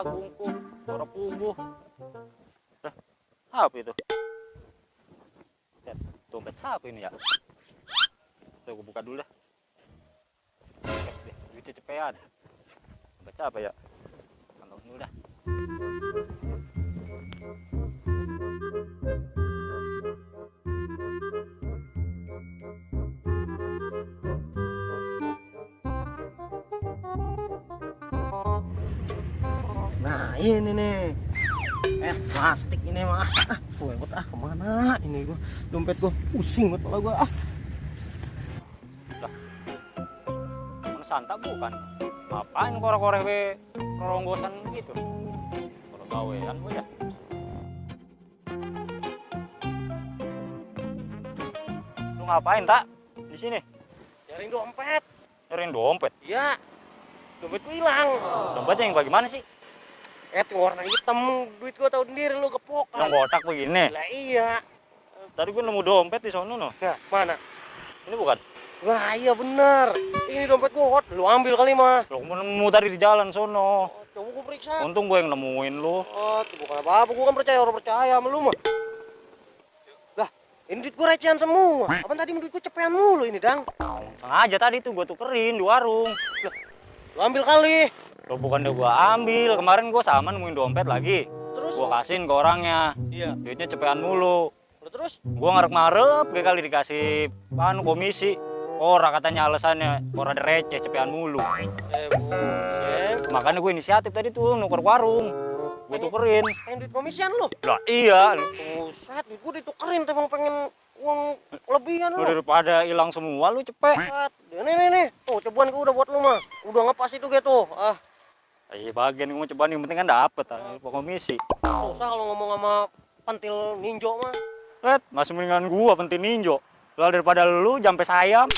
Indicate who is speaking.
Speaker 1: jagungku, suara puguh. Apa itu? Lihat, dompet siapa ini ya? Tuh, gue buka dulu dah. Duitnya cepean. Dompet siapa ya? Kantong dulu dah.
Speaker 2: Nah ini nih plastik ini mah buat kemana ini gua dompet gua pusing buat kepala gua
Speaker 1: Mana santa bukan? Ngapain korek-korek we ronggosan gitu? Kalau gawean gue ya. Lu ngapain tak di sini?
Speaker 2: nyariin dompet.
Speaker 1: Nyariin dompet.
Speaker 2: Iya, dompet gua hilang.
Speaker 1: Dompetnya yang bagaimana sih?
Speaker 2: Yang warna hitam, duit gua tahu sendiri lu kepok.
Speaker 1: Yang kotak begini.
Speaker 2: Lah iya.
Speaker 1: Tadi gue nemu dompet di sono no.
Speaker 2: Nah, mana?
Speaker 1: Ini bukan?
Speaker 2: Wah iya bener. Ini dompet gua, lu ambil kali mah.
Speaker 1: Lo nemu tadi di jalan sono.
Speaker 2: Coba gua periksa.
Speaker 1: Untung gue yang nemuin lu.
Speaker 2: Oh, itu bukan apa-apa, gua kan percaya orang percaya sama lu mah. Lah, ini duit gua recehan semua. Apaan tadi duit gua cepean mulu ini, Dang?
Speaker 1: Sengaja tadi tuh gue tukerin di warung.
Speaker 2: Lah, lu ambil kali.
Speaker 1: Lo bukannya gue ambil. Kemarin gue sama nemuin dompet lagi.
Speaker 2: Terus?
Speaker 1: Gue kasihin ke orangnya.
Speaker 2: Iya.
Speaker 1: Duitnya cepean mulu.
Speaker 2: Lu terus?
Speaker 1: Gue ngarep-ngarep kayak kali dikasih komisi. Ora katanya alasannya ora ada receh cepean mulu.
Speaker 2: Buset.
Speaker 1: Makanya gue inisiatif tadi tuh nuker warung. Gue tukerin.
Speaker 2: Pengen duit komisian lu?
Speaker 1: Lah iya.
Speaker 2: Buset, duit gua ditukerin tuh emang pengen uang lebihan
Speaker 1: Lu
Speaker 2: lu.
Speaker 1: daripada hilang semua lu cepet.
Speaker 2: Buset. Nih. Tuh, cobuan gua udah buat lu mah. Udah ngepas itu gitu.
Speaker 1: Iya bagian gue coba yang penting kan dapet komisi.
Speaker 2: Susah kalau ngomong sama pentil ninjo mah.
Speaker 1: Masih mendingan gua penting ninjo. Lah daripada lu jampe sayam.